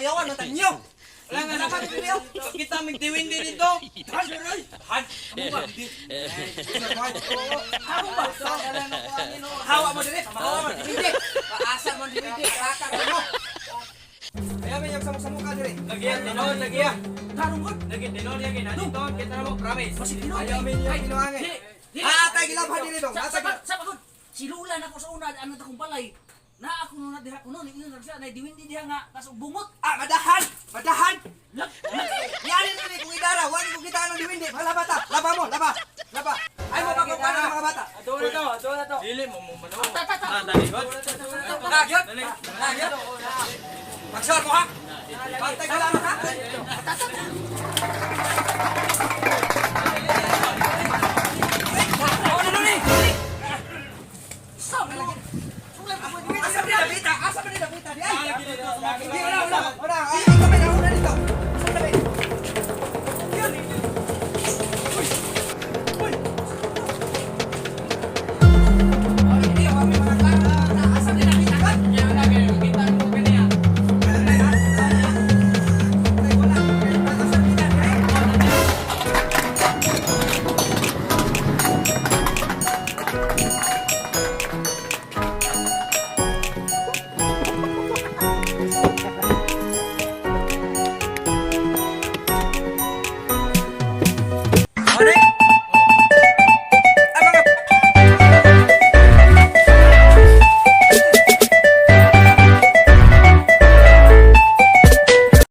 Kuyawan man tanyo. Wala nga naman dito. Kita mig diwindi dito. Han, Han. Amo ba? Ako ba? Hawa mo dire. Hawa mo diwindi. Paasa mo diwindi. Raka mo. Ayaw may yung samok-samok ka dire. Lagi yan, tinuod lagi yan. Tarong Lagi tinuod yan kay nandito kita na mo promise. Masig tinuod. Ayaw may yung binuangay. Ah, atay gilabhan dire dong. Sa Atay sa sa pagod. Si Lula na ko sa una ano ta kong balay. Na ako no na diha kuno ni ingon siya na diwindi diha nga tas bungot. Ah, madahan! Madahan! Lag lagi. Yari na ni kung idara, wala kung kita anong diwindi. Mga bata, laba mo, laba. Laba. Ay mo pa kung paano mga bata. Ato na to, ato na to. Dili mo mo mano. Ta ta ta. Ah, dali. Nagyot! Nagyot! Magsor mo ha! Bantay ka lang ha! Ta ta.